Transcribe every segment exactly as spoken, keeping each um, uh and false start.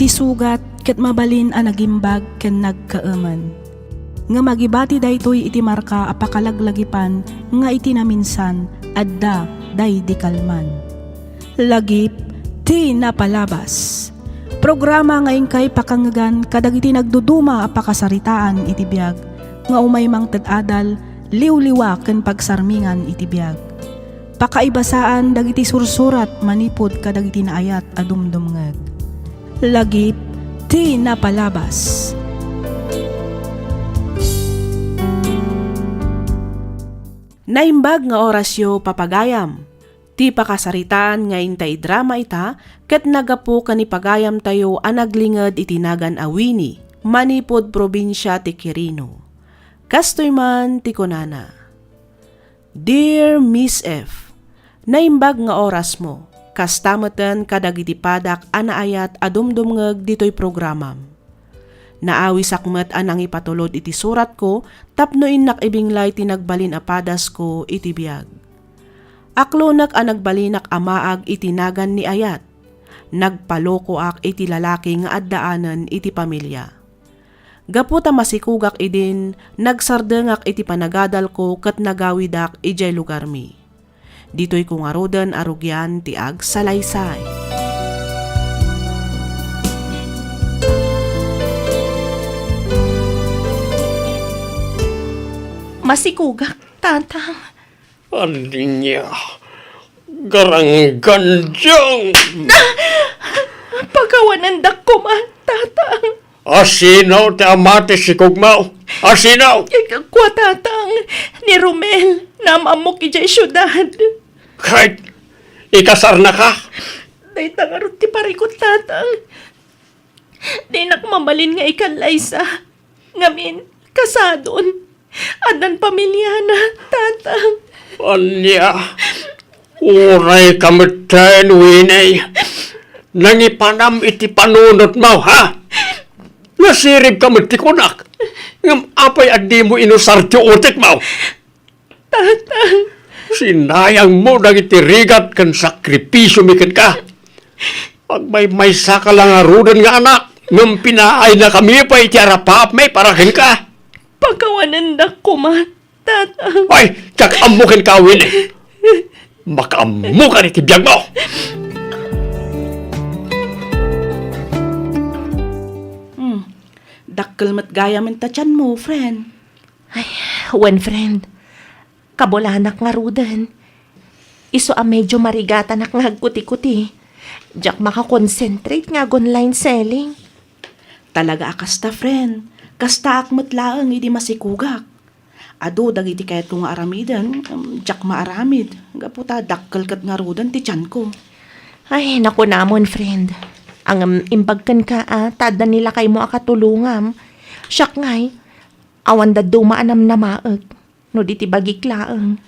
Ti sugat ket mabalin a nagimbag ken nagkaemen. Ngem agibati daytoy iti marka a pakalaglagipan nga iti naminsan, adda daydi kalman. Lagip ti napalabas. Programa nga inkay pakangegan kadagiti nagduduma a pakasaritaan iti biag nga umay mangted adal, liwliwa ken pagsarmingan iti biag. Pakaibasaan dagiti sursurat manipud kadagiti naayat a dumdumngeg. Lagip ti napalabas. Naimbag nga orasyo, papagayam. Ti pakasaritaan nga intay drama ita ket naggapu ken ni pagayamtayo a naglinged iti nagan a Winnie, manipud probinsia ti Quirino. Kastoy man ti kunana, Dear Miss F, naimbag nga orasmo, kasta meten kadagiti padak a naayat a dumdumngeg ditoy programam. Naawisak met a nangipatulod iti suratko tapno innak ibinglay ti nagbalin a padasko iti biag. Aklonek a nagbalinak a maag iti nagan ni ayat. Nagpalokoak iti lalaki nga addaanen iti pamilia. Gapu ta masikogak idin, nagsardengak iti panagadalko ket nagawidak idiay lugarmi. Ditoyko ngaruden a rugian ti agsalaysay. Masikogak, Tatang. Ania? Garanggandiang! Pakawanendak koma, Tatang. Asino ti ama ti sikogmo? Asino? Kua, Tatang, ni Romel, naam-ammok idiay siudad. Ket ikasarnaka? Dayta ngarud ti parikut, Tatang. Dinak mabalin nga ikallaysa. Ngamin, kasadon. Addan pamiliana, Tatang. Ania? Uray ka metten, Winnie. Nangipanam iti panunotmo, ha? Nasiribka met ti kunak. Ngem apay a dimo inusar ti utekmo? Tatang. Sinayangmo dagiti rigat ken sakripisiomi kenka. Agmaymaysaka la ngaruden nga anak, ngem pinaayna kami pay iti arapaapmi para kenka. Pakawanendak koma, Tatang. Ay, diak ammo kenka, Winnie. Makaammokan iti biagmo. Hmm. Dakkel met gayam ta tianmo, friend. Ay, wen, friend. Kabulanak ngaruden. Isu a medyo marigatanak nga agkuti-kuti. Diak makakonsentrate nga ag-online selling. Talaga a kasta, friend. Kastaak met laeng idi masikogak. Adu dagiti kayatko nga aramiden, em, diak maaramid. Gapu ta dakkel ket ngaruden ti tianko. Ay, nakunamon, friend. Ngem imbag kenka a, ta adda ni lakaymo a katulongam. Siak ngay, awan dadduma a namnamaek. No di ti bagik laeng.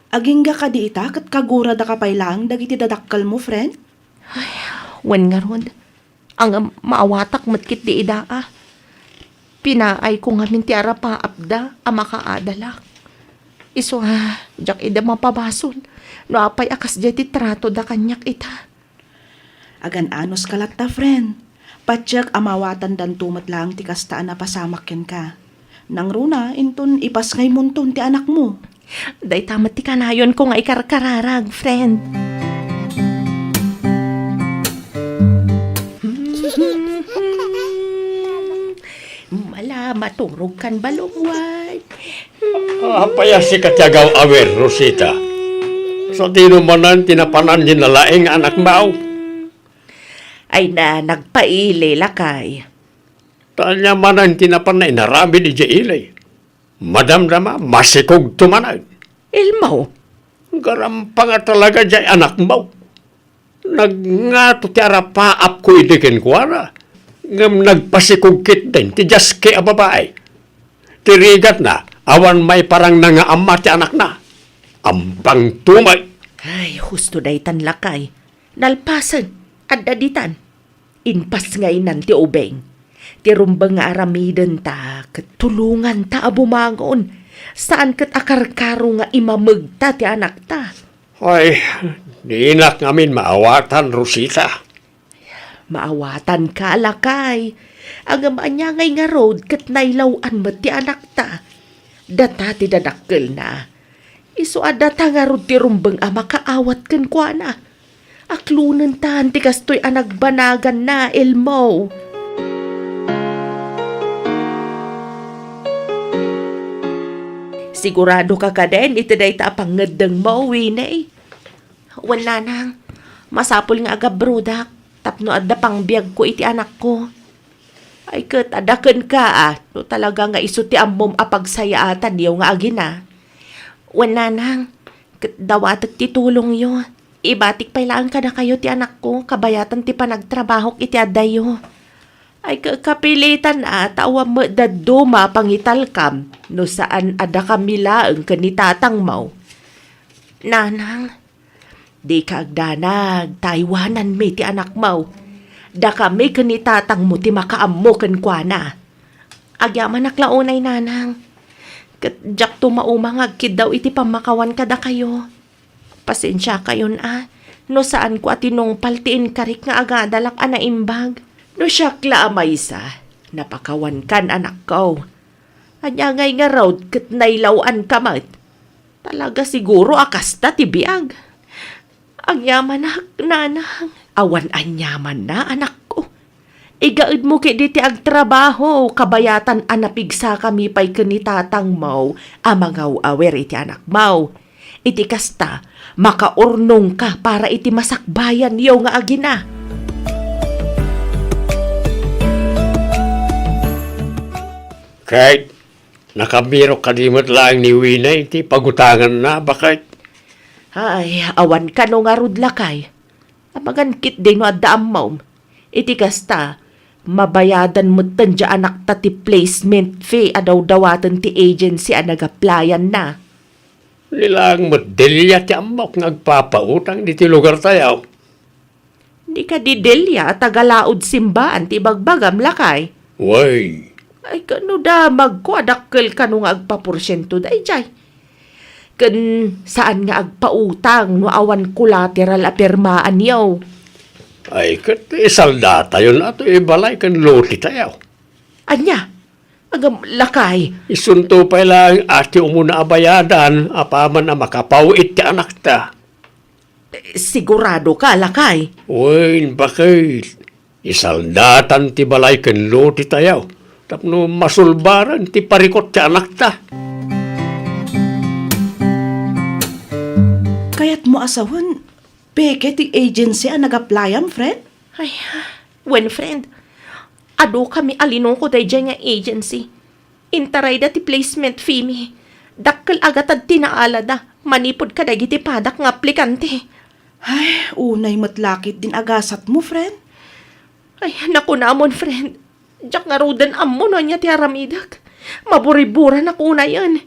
Agingga kadi ita ket kaguradaka pay laeng dagiti dadakkelmo, friend? Ay, wen ngarud. Ngem maawatak met ketdi ida a. Pinaayko ngamin ti arapaapda a makaadalak. Isu a, diak ida mapabasol no apay a kasdiay ti tratoda kaniak ita. Agan-anos ka latta, friend. Patiek a maawatandanto met laeng ti kasta a napasamak kenka. Nangruna, inton ipasngaymonton ti anakmo. Dayta met ti kanayonko nga ikarkararag, friend. Mala, maturog kan balungway. Apay a sika ti agaw-awir, Rosita? Sadino manen ti napanan ni nalaing nga anakmo? Ay na, nagpaili, lakay. Ta ania manen ti napanna inaramid idiay ili? Madamdama, masikogto manen. Elmo. Garampanga talaga diay anakmo. Nagngato ti arapaapko idi kenkuana, ngem nagpasikog ketdin ti diaski a babai. Ti rigatna, awan maiparangna nga ama ti anakna. Ampang tumay. Ay, husto daytan, lakay. Nalpasen, adda ditan. Impasngaynan ti ubing. Ti rumbeng nga aramidenta ket tulonganta a bumangon. Saan ket a karkaro nga imamegta ti anakta. Ay, dinak ngamin maawatan, Rosita. Maawatanka, lakay. Ngem ania ngay ngarud ket nailaw-an met ti anakta? Data ti dadakkelna. Isu a data ngarud ti rumbeng a makaawat kenkuana. Aklonentan ti kastoy a nagbanaganna, Elmo. Siguradoka kaden iti dayta a pangngeddengmo, Winnie? Wen, nanang, masapul nga agabrodak tapno adda pangbiagko iti anakko. Ay ket, adda kenka a, no talaga nga isu ti ammom a pagsayaatanyo nga agina. Wen, nanang, ket dawatek ti tulongyo. Ibatik pay laeng kadakayo ti anakko, kabayatan ti panagtrabahok iti addayyo. Ay, ka-, kapilitan a, ta awan met dadduma a pangitalkam no saan a dakami laeng ken ni tatangmo. Nanang, dika agdanag, ta aywananmi ti anakmo. Dakami ken ni tatangmo ti makaammo kenkuana. Agyamanak la unay, nanang. Ket diakto mauma nga agkiddaw iti pammakawan kadakayo. Pasensiakayon a, no saanko a tinungpal ti inkarik nga agadalak a naimbag. No siak la a maysa, napakawankan, anakko. Ania ngay ngarud ket nailaw-anka met? Talaga siguro a kasta ti biag. Agyamanak, nanang. Awan aniamanna, anakko. Igaedmo ketdi ti agtrabaho, kabayatan a napigsakami pay ken ni tatangmo a mangaw-awir iti anakmo. Iti kasta, makaurnongka para iti masakbayanyo nga agina. Kay, nakabirok kadi met laeng ni Winnie iti pagutanganna, baket? Ay, awan kano ngarud, lakay. Amangan ketdi no adda ammom. Iti kasta, mabayadan metten ti anakta ti placement fee a dawdawaten ti agency a nag-applyan-na. Ni laeng met Delia ti ammok nga agpapautang ditoy lugartayo. Di kadi Delia a taga-Laod Simbaan ti ibagbagam, lakay? Wen. Ay, kano damagko a dakkel kano nga agpaporsiento daydiay. Ken saan nga agpautang no awan collateral a pirmaanyo. Ay, ket isaldatayon a toy balay ken lotetayo. Ania? Agam, lakay. Isunto pay laeng a ti umuna a bayadan apaman a makapaw-it ti anakta. Siguradoka, lakay? Wen, baket. Isaldatan ti balay ken lotetayo tapno masulbaren ti parikut ti anakta. Kayatmo a sawen, peke ti agency a nag-applyam, friend? Ay, wen, friend. Adu kami a linuko daydiay nga agency. Intarayda ti placement fee mi. Dakkel a gatad ti naalada manipud kadagiti padak nga aplikante. Ay, unay met la ketdin agasatmo, friend. Ay, nakunamon, friend. Diak ngaruden ammo no ania ti aramidek. Maburiburanak unayen.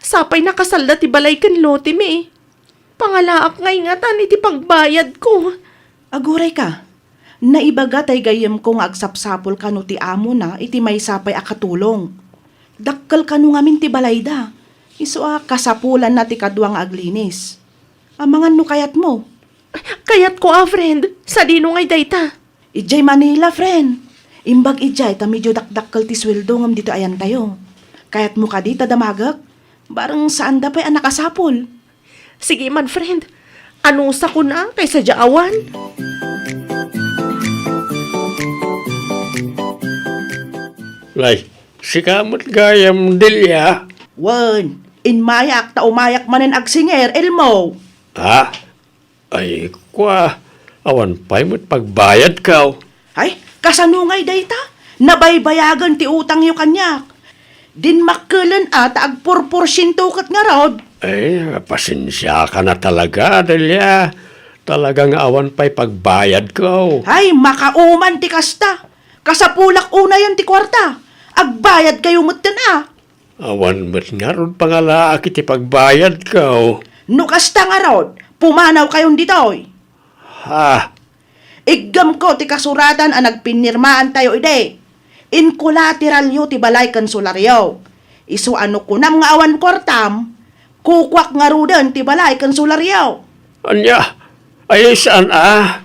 Sapay nakasalda ti balay ken lote mi. Pangalaak ngay ngatan iti pagbayadko. Agurayka, naibaga tay gayyemko nga agsapsapul kano ti amona iti maysa pay a katulong. Dakkel kano ngamin ti balayda. Isu a kasapulanna ti kadua nga aglinis. Amangan no kayatmo. Kayatko a, friend. Sadino ngay dayta? Idiay Manila, friend. Imbag idiay ta medio dakdakkel ti sueldo ngem ditoy ayantayo. Kayatmo kadi ta damagek? Bareng saanda pay a nakasapul. Sige man, friend. Anusakon a kaysa dia awan. Lay, sika met gayam, Delia. Wen, immayak ta umayak manen agsinger, Elmo. Ha? Ay, kua, awan pay met pagbayadko. Ay, kasano ngay dayta? Nabaybayagen ti utangyo kaniak. Dinmakkelen a ta agpurporsiento ket ngarud. Ay, pasensiaka na talaga, Delia. Talaga nga awan pay pagbayadko. Ay, makauman ti kasta. Kasapulak unayen ti kuarta. Agbayadkayo metten a. Awan met ngarud pangalaak iti pagbayadko. No kasta ngarud, pumanawkayon ditoy. Ha? Iggemko ti kasuratan a nagpinnirmaantayo idi. Inkolateralyo ti balay ken solaryo. Isu a no kunam nga awan kuartam, kukuak ngaruden ti balay ken solaryo. Ania? Ay, saan a?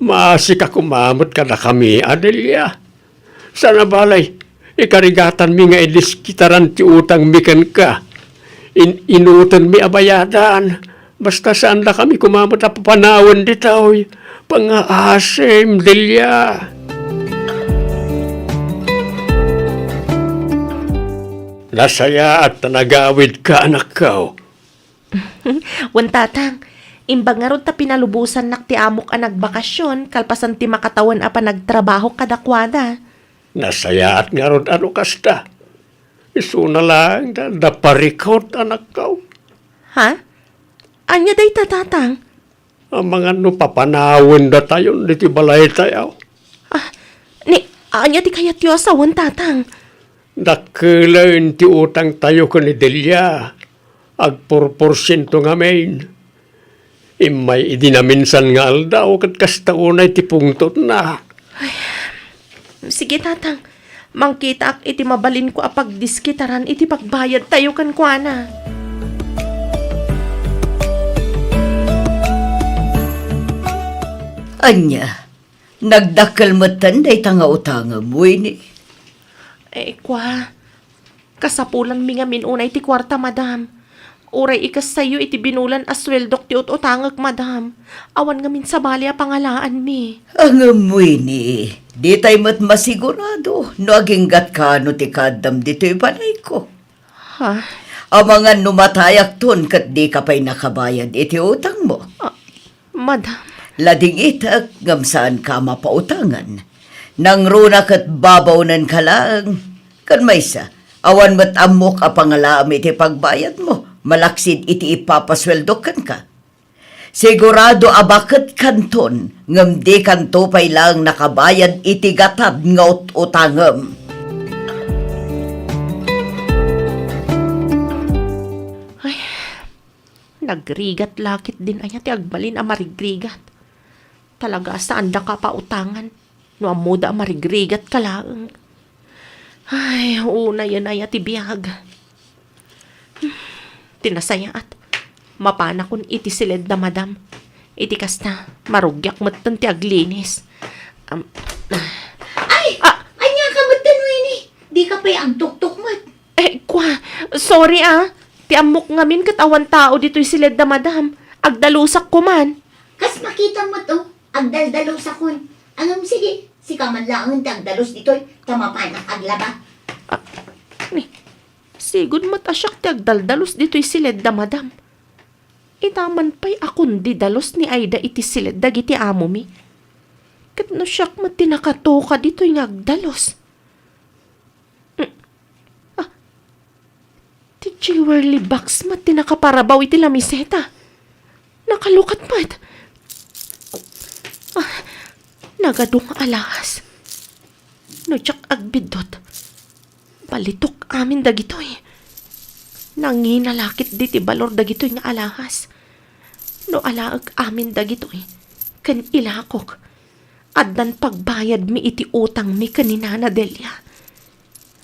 Maasik a kumamet kadakami, Adelia. Sana balay, ikarigatanmi nga idiskitaran ti utangmi kenka. In-, inutenmi a bayadan. Basta saandakami kumamet a papanawen ditoy pangngaasim, Delia. Nasayaat ta nagawidka, anakko. Wen, Tatang, imbag ngarud ta pinalubosannak ti amok a nagbakasyon kalpasan ti makatawen a panagtrabaho kadakuada. Nasayaat ngarud a no kasta. Isuna laeng da, da parikut, anakko. Ha? Ania dayta, Tatang? Amangan no papanawen datayon ditoy balaytayo. Ah, ni, ania ti kayatyo a sawen, Tatang? Dakkelen ti utangtayo ken ni Delia. Agpurporsiento ngamin. Immay idi naminsan nga aldaw ket kasta unay ti pungtotna. Sige, Tatang. Mangkitaak iti mabalinko a pagdiskitaran iti pagbayadtayo kenkuana. Ania, nagdakkel metten dayta nga utangem, Winnie? Eh, kua, kasapulanmi ngamin unay ti kuarta, madam. Uray ikassayo iti binulan a sueldok ti ut-utangek, madam. Awan ngamin sabali a pangalaanmi. Ngem, Winnie, ditay met masigurado no aginggatka no ti kaaddam ditoy balayko. Ha? Amangan no matayakton ket dika pay nakabayad iti utangmo. Ah, madam. Ladingitek ngem saanka a mapautangan. Nangruna ket babaonenka laeng. Ken maysa, awan met ammok a pangalaam iti pagbayadmo, malaksid iti ipapasueldok kenka. Sigurado a baketkanton, ngem dikanto pay laeng nakabayad iti gatad nga ut-utangem. Ay, nagrigat la ketdin aya ti agbalin a marigrigat. Talaga a saanda ka pautangan. No ammoda a marigrigat ka laeng. Ay, unayen aya ti biag. Ti nasayaat, mapanakon iti siledda, madam. Iti kasta, marugiak metten ti aglinis. Am, Ay! Ah! Ania ka metten, Winnie? Di ka pay agtuktok met. Eh, kwa, sorry, ah. Ti ammok ngamin ket awan tao ditoy siledda, madam. Agdalusak koman. Kas makita met, oh. Agdaldalosakon. Ngem sige, sika man laeng ti agdalus ditoy, ta mapanak aglaba. Ah, ni, sigud met a siak ti agdaldalus ditoy siledda, madam. Ita man pay a kundi dalus ni Aida iti siled dagiti amomi. Ket no siak met ti nakatoka ditoy nga agdalus. Mm. Ah, ti jewelry box met ti nakaparabaw iti lamiseta. Nakalukat met. Ah, nagadu nga alahas. No diak agbiddut, balitok amin dagitoy. Nangina la ketdi ti balor dagitoy nga alahas. No alaek amin dagitoy, ken ilakok, addan pagbayadmi iti utangmi ken ni Nana Delia.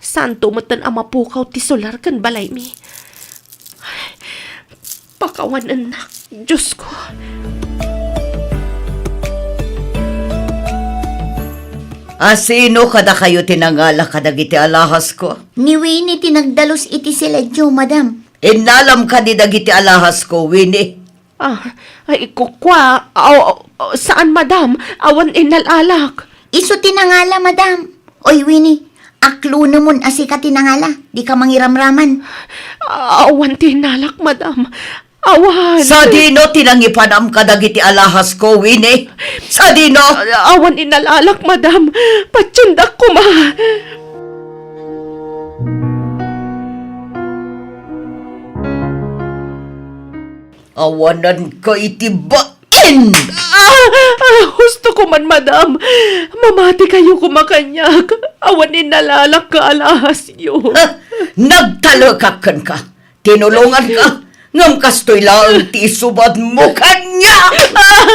Saanto metten a mapukaw ti solar ken balaymi. Pakawanennak, Diosko. A sino kadakayo ti nangala kadagiti alahasko? Ni Winnie ti nagdalus iti siledyo, madam. Innalam kadi dagiti alahasko, Winnie? Ah, ay, kukua, aw, aw, saan, madam. Awan innalalak. Isu ti nangala, madam. Oy, Winnie, aklunemon a sika ti nangala. Dika mangiramraman. Awan ti innalak, madam. Awan. Sadino ti nangipanam kadagiti alahasko, Winnie? Sadino? Awan innalalak, madam. Patiendak koma. Awananka iti bain! Ah! Ah, husto koman, madam. Mamatikayo koma kaniak. Awan innalalak nga alahasyo. Ah, nagtalekak kenka. Tinulonganka. Ngem kastoy laeng ti isubadmo kaniak. Ah,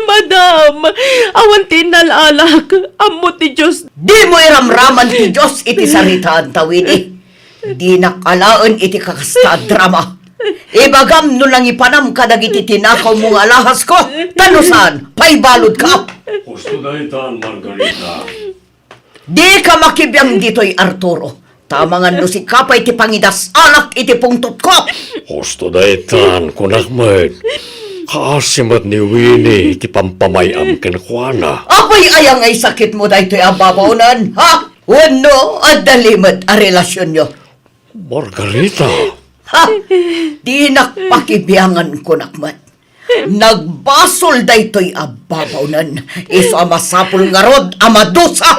madam, awan ti innalalak. Ammo ti Dios. Dimo iramraman ti Dios iti saritaanta, Winnie. Dinak alaen iti kakasta a drama. Ibagam no nangipanam kadagiti tinakawmo nga alahasko, ta no saan, paibaludka. Husto daytan, Margarita. Dika makibiang ditoy, Arturo. Ta amangan no sika pay ti pangidas-anak iti pungtotko. Husto daytan, kunak met. Kaasi met ni Winnie iti pampamay-am kenkuana. Apay aya ngay sakitmo daytoy a babawnan, ha? Wenno, adda limed a relasionyo? Margarita! Ha! Dinak pakibiangan, kunak met. Nagbasol daytoy a babawnan. Isu a masapul ngarud a madusa.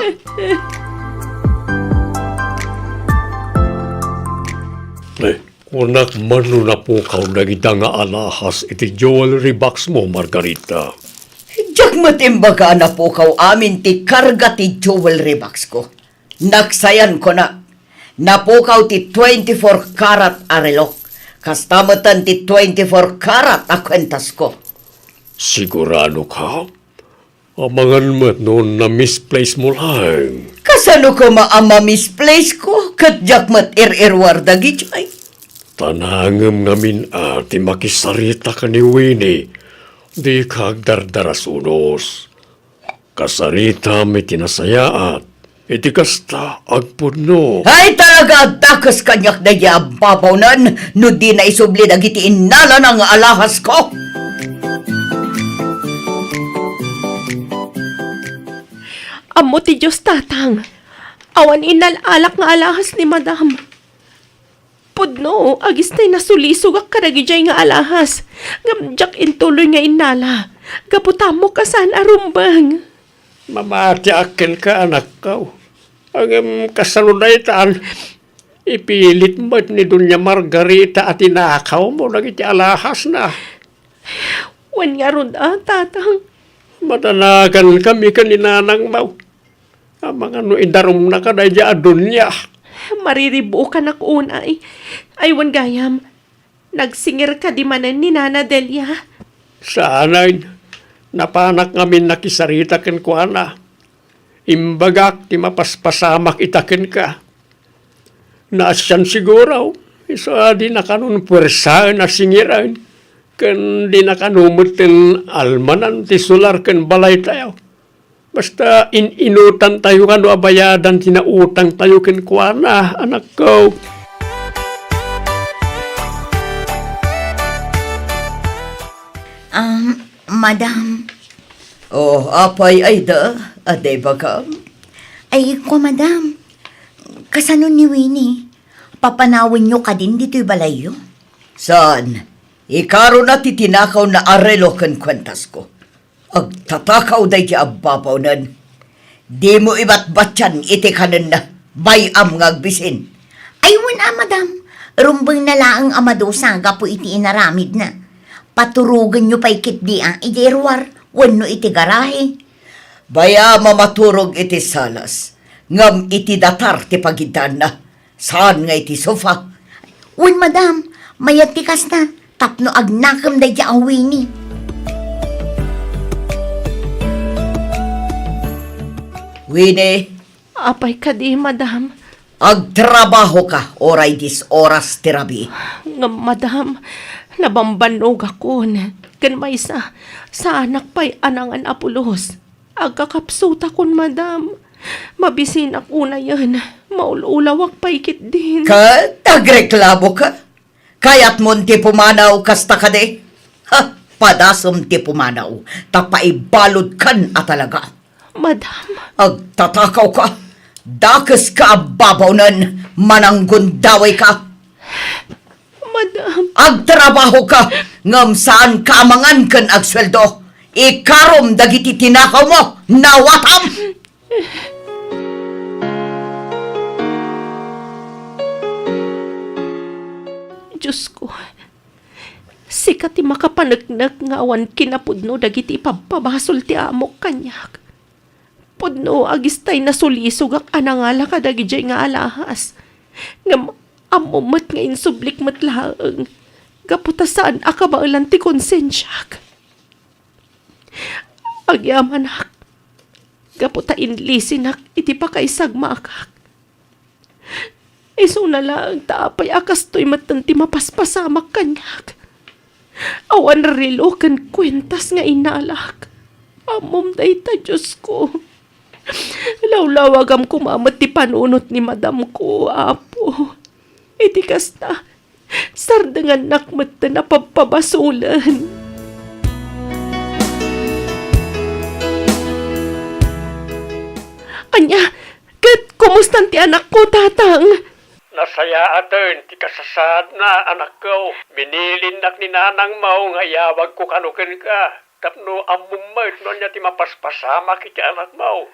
Eh, kunak man no napukaw dagita nga alahas iti jewelry box mo, Margarita. Diak met imbaga a napukaw amin ti karga ti jewelry box ko. Naksayan, kunak, napukaw ti twenty-four karat a relok. Kasta metten ti twenty-four karat a kuentasko. Sigurado ka? Amangan met no na-misplace mo laeng. Kasano koma a ma-misplace ko? Ket diak met ir-iruar dagijay. Ta nangem ngamin a ti makisarita ken ni Winnie, dika agdardarasunos. Kasaritam iti nasayaat, iti kasta, agpudno. Ay, talaga, dakes kaniak daydi a babawnan no dina isubli dagiti innalana nga alahasko. Ammo ti Dios, Tatang. Awan innal-alak nga alahas ni Madam. Pudno, agistay nasulisogak kadagijay nga alahas, ngem diak intuloy nga innala, gapu ta ammok a saan a rumbeng. Mamatiak kenka, anakko. Ngem kasano daytan? Ipilit met ni Doña Margarita a tinakawmo dagiti alahasna. Wen ngarud a, Tatang. Madanagankami ken ni nanangmo. Amangan no idarumnaka daydi a Doña. Mariribukanak unay. Ay, wen gayam, nagsingir kadi manen ni Nana Delia? Saanen. Napanak ngamin nakisarita kenkuana. Imbagak ti mapaspasamak ita kenka. Naasian siguro, isu a dinakanon puersaen a singiren, ken dinakano metten almanan ti solar ken balaytayo. Basta in-inutantayo kano a bayadan ti nautangtayo kenkuana, anakko. Um, Madam. Oh, apay, Aida? Adda ibagam? Ay, kua, Madam. Kasano ni Winnie? Papanawenyo kadin ditoy balayyo? Saan? Ikarona ti tinakawna a relo ken kuentasko. Agtatakaw daydi a babawnen. Dimo ibatbatian iti kanenna. Bay-am nga agbisin. Ay, wen a, Madam. Rumbengna laeng a madusa gapu iti inaramidna. Paturogenyo pay ketdi a idiay ruar wenno iti garahe. Bay-am a maturog iti salas, ngem iti datar ti pagiddaanna. Saan nga iti sofa? Wen, Madam, mayat ti kasta tapno agnakem daydi a Winnie. Winnie. Apay kadi, Madam? Agtrabahoka uray dis oras ti rabii. Ngem, Madam, nabambannogakon. Ken maysa, saanak pay a nangan a pulos. Agkakapsutakon, Madam. Mabisinak unayen. Maul-ulawak pay ketdin. Ket agreklamoka? Kayatmon ti pumanaw kasta kadi? Ha, padasem ti pumanaw, ta paibaludkan a talaga. Madam. Agtatakawka. Dakeska a babawnen, mananggundawayka. Madam. Agtrabahoka, ngem saanka a mangan ken agsueldo. Ikarom dagiti tinakawmo, nawatam! Diosko, sika ti makapaneknek nga awan kinapudno dagiti ipabpabasol ti amok kaniak. Pudno agistay nasulisogak a nangala kadagidiay nga alahas. Ngem ammo met nga insublik met laeng, gapu ta saan a kabaelan ti konsensiak. Agyamanak, gapu ta inlisinak iti pakaisagmakak. Isuna laeng ta apay a kastoy metten ti mapaspasamak kaniak. Awan relo ken kuentas nga inalak. Ammom dayta, Diosko. Lawlawagam koma met ti panunot ni madamko, Apo. Iti kasta, sardengannak metten a pabpabasolen. Ania, ket kumustan ti anakko, Tatang? Nasayaaten ti kasasaadna, anakko. Binilinnak ni nanangmo nga iyawagko kano kenka tapno ammom met no ania ti mapaspasamak iti anakmo.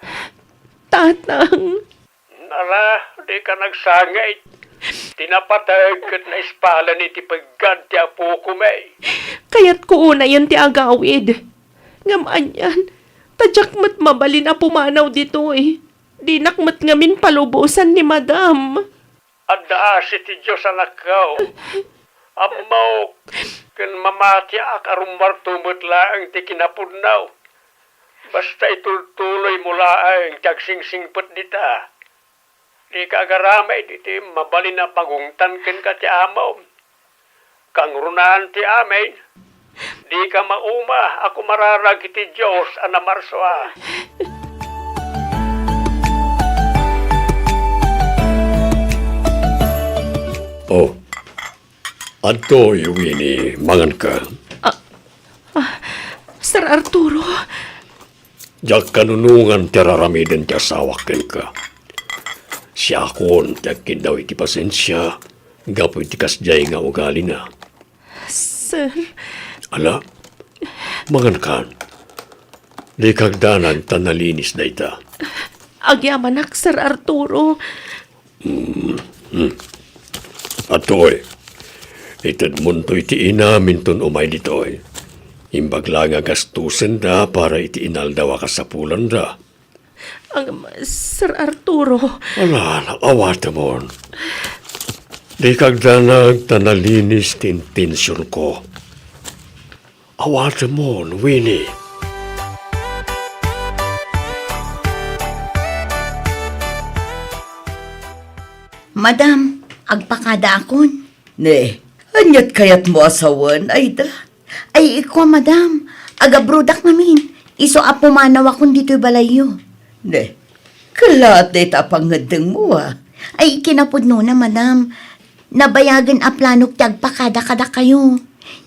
Tatang. Ala, dika nagsangit. Ti napateg ket naispalen iti peggan ti apokon. Kayatko unayen ti agawid. Ngem anian, ta diak met mabalin a pumanaw ditoy. Dinak met ngamin palubosan ni Madam. Adda asi ti Dios, anakko. Ammok, ken mamatiak a rummuarto met laeng ti kinapudno. Basta itultuloymo laeng ti agsingsingpet dita. Dika agaramid iti mabalin a pagungtan kenka ti amom. Kangrunaan ti amin, dika mauma a kumararag iti Dios a namarsua. Oh, adtoy, Winnie, manganka. Ah, ah, Sir Arturo. Diak kanunongan ti ar-aramiden ti asawak kenka. Siakon ti agkiddaw iti pasensia gapu iti kasdiay nga ugalina. Sir. Ala, mangankan. Dika agdanag ta nalinis dayta. Agyamanak, Sir Arturo. Hmm, hmm. Atoy, itedmonto iti inaminton umay ditoy. Imbag la nga gastosenda para iti inaldaw a kasapulanda. Ang, Sir Arturo. Ala, awatemon. Dika agdanag ta nalinis ti intensionko. Awatemon, Winnie. Madam, agpakadaakon. Ne, aniat kayatmo a sawen, Aida? Ay, ikua, madam, agabrodak ngamin. Isu a pumanawakon ditoy balayyo. Ne, kellaat dayta a pangngeddengmo, a? Ay, kinapudnona, madam. Nabayagen a planok ti agpakada kadakayo.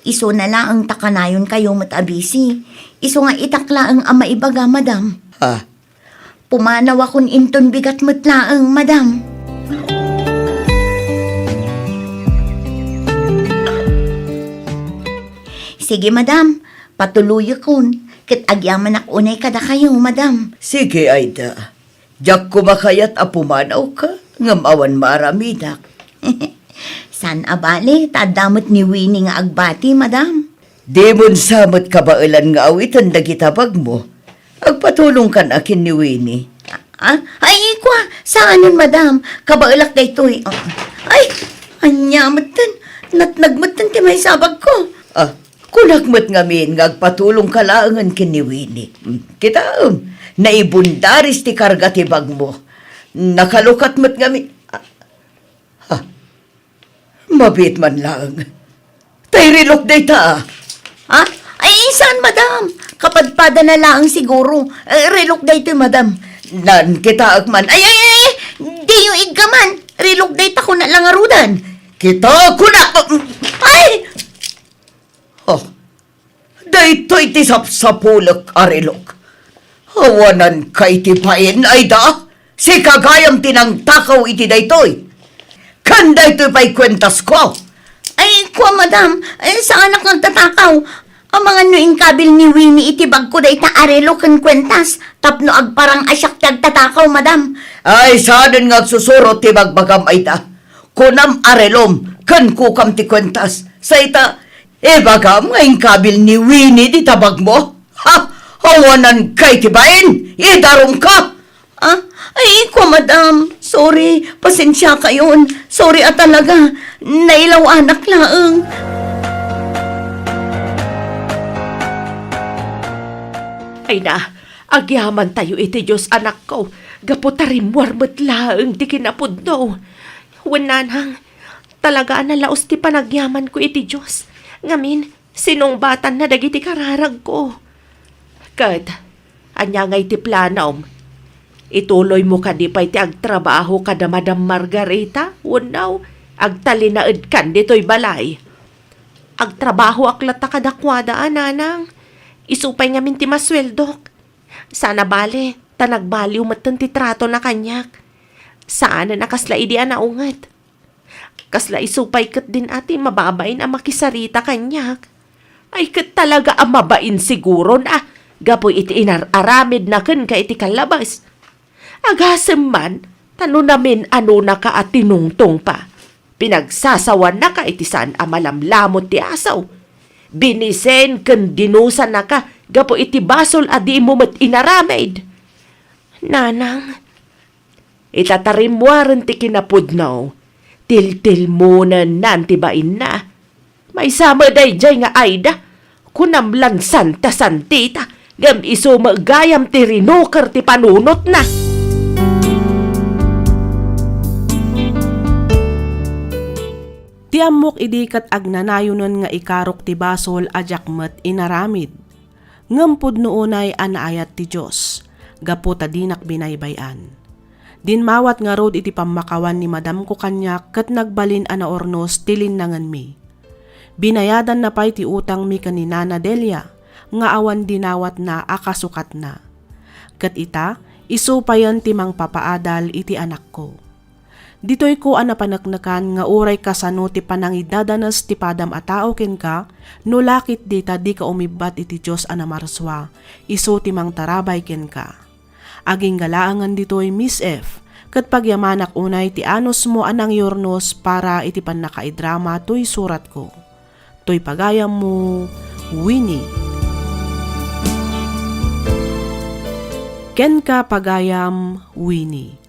Isuna laeng ta kanayonkayo met a busy. Isu nga itak laeng a maibaga, madam. Ha? Pumanawakon inton bigat met laeng, madam. Sige, madam. Patuloyekon. Ket agyamanak unay kadakayo, madam. Sige, Aida. Diak koma kayat a pumanawka, ngem awan maaramidak. Saan a bale, ta adda met ni Winnie nga agbati, madam. Dimon sa met kabaelan nga awiten dagiti bagmo. Agpatulongkan a ken ni Winnie. Ah, ay, ikua, saanen, madam. Kabaelak daytoy. Ah, ay, ania metten. Natnag metten ti maysa a bagko. Ah, kunak met ngamin nga agpatulongka laengen ken ni Winnie. Hmm, kitaem, naibundaris ti karga ti bagmo. Nakalukat met ngamin. Ah, ha? Mabiit man laeng. Tay relok dayta, a? Ha? Ay, saan, madam? Kapadpadana laeng siguro. Eh, relok daytoy, madam. Nan, kitaek man. Ay, ay, ay, ay! Diyo iggaman. Relok dayta, kuna la ngaruden. Kitaek kuna. Ay! Oh, daytoy ti sapsapulek a relok. Awananka iti bain, Aida? Sika gayam ti nangtakaw iti daytoy. Ken daytoy pay kuentasko. Ay, kua, madam, eh, saanak nga agtatakaw. Amangan no inkabil ni Winnie iti bagko dayta a relok ken kuentas tapno agparang a siak ti agtatakaw, madam. Ay, saanen nga agsusurot ti bagbagam, Aida. Kunam a relom ken kukam ti kuentas. Sa ita, ibagam nga inkabil ni Winnie dita bagmo? Ha? Awananka iti bain? Idarumka! Ah, ay, kua, madam. Sorry. Pasensiakayon. Sorry a talaga. Nailaw-anak laeng. Ay na, agyamantayo iti Dios, anakko, gapu ta rimmuar met laeng ti kinapudno. Wen, nanang, talaga a nalaus ti panagyamanko iti Dios. Ngamin, sinungbatanna dagiti kararagko. Ket, ania ngay ti planom? Ituloymo kadi pay ti agtrabaho kada Madam Margarita wenno agtalinaedkan ditoy balay? Agtrabahoak latta kadakuada a, nanang. Isu pay ngamin ti masueldok. Saan a bale, ta nagbaliw metten ti tratona kaniak. Saanen a kasla idi a naunget. Kasla isu pay ketdin a ti mababain a makisarita kaniak. Ay, ket talaga a mabain siguron a, gapu iti inar-aramidna kenka iti kallabas. Agasem man, ta no namin-anonaka a tinungtongpa, pinagsasawannaka iti saan a malamlamut ti asaw. Binisen ken dinusanaka gapu iti basol a dimo met inaramid. Nanang, ita ta rimmuaren ti kinapudno, tiltilmonennan ti bainna. Maysa met daydiay nga Aida, kunam lan Santa Santita, ngem isu met gayam ti rinuker ti panunotna. Ti ammok idi ket agnanayonen nga ikarok ti basol a diak met inaramid. Ngem pudno unay a naayat ti Dios, gapu ta dinak binaybay-an. Dimmawat ngarud iti pammakawan ni madamko kaniak ket nagbalin a naurnos ti linnangenmi. Binayadanna pay ti utangmi ken ni Nana Delia nga awan dinawatna a kasukatna. Ket ita, isu payen ti mangpapaadal iti anakko. Ditoyko a napaneknekan nga uray kasano ti panangidadanes ti padam a tao kenka, no lakit dita dika umibbat iti Dios a namarsua, isu ti mangtarabay kenka. Agingga laengen ditoy, Miss F, ket pagyamanak unay ti anusmo a nangyurnos para iti pannakaidrama toy suratko. Toy pagayammo, Winnie. Kenka, pagayam, Winnie.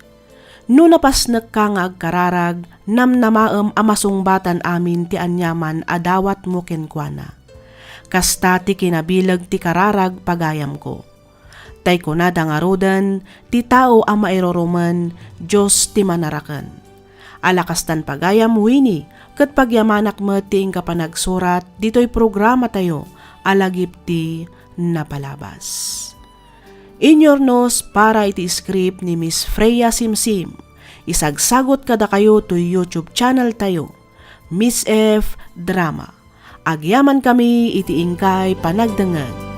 No napasnekka nga agkararag, namnamaem a masungbatan amin ti aniaman a dawatmo kenkuana. Kasta ti kinabileg ti kararag, pagayamko. Tay kunada ngaruden, ti tao a mairurumen, Dios ti manaraken. Ala kastan, pagayam, Winnie, ket pagyamanak met ti inka panagsurat ditoy programatayo a Lagip ti Napalabas. Inyurnos para iti script ni Miss Freya Simsim. Isagsagut kadakayo toy YouTube channel tayo, Miss F Drama. Agyamankami iti inkay panagdengngeg.